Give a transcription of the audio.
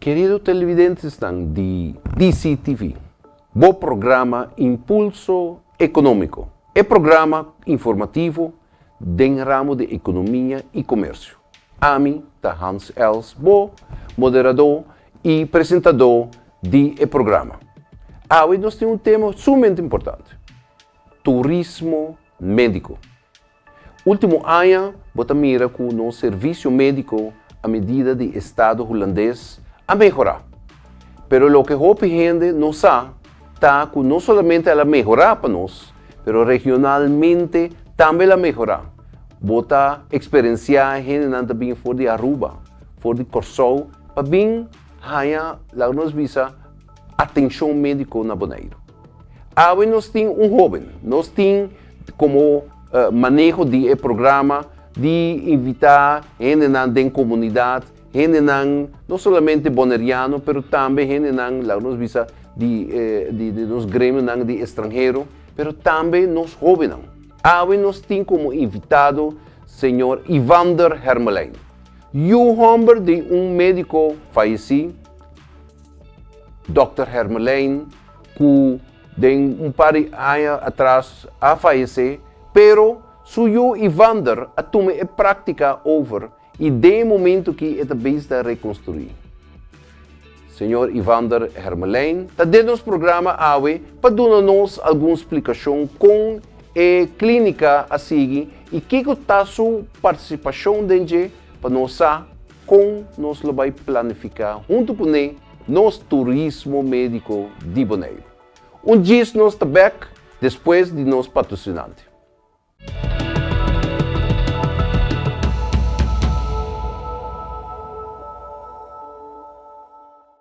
Kerido televidentenan di DCTV, bo programa Impulso Ekonómiko, e programa informativo den ramo di ekonomia i komersio. Ami ta Hans Els, bo moderadó i presentadó di e programa. Awe nos tin un tema sumamente importante, turismo médiko. Último aña bo ta mira ku nos servisio médiko a medida di estado hulandes a mehorá. Pero loke hopi hende no sa ta ku no solamente el a mehorá pa nos, pero regionalmente tambe el a mehorá. Bo ta eksperensiá hendenan ta bin for di Aruba, for di Kòrsou pa bin haña, laga nos bisa, atenshon médiko na Boneiru. Awe nos tin un hóben, nos tin komo maneho di e programa di invitá hendenan den komunidat, hendenan no solamente boneriano pero tambe hendenan laga nos bisa di di nos gremionan di estranhero, pero tambe nos hóbennan. Awe nos tin komo invitado señor Ivander Hermelijn, yu hòmber di un médiko fayesí, Dòkter Hermelijn ku den un par di aña atras a fayesé, pero su yu Ivander a tuma e práktika over i den e momentu ki e ta bezig ta rekonstruí. Señor Ivander Hermelijn ta den nos programa awe pa duna nos algun splikashon kon e klínika a sigui i kiko ta su partisipashon den dje pa nos sa Kon nos lo bai planifiká huntu kuné nos turismo médiko di Boneiru? Un djis nos ta bèk despues di nos patrosinante.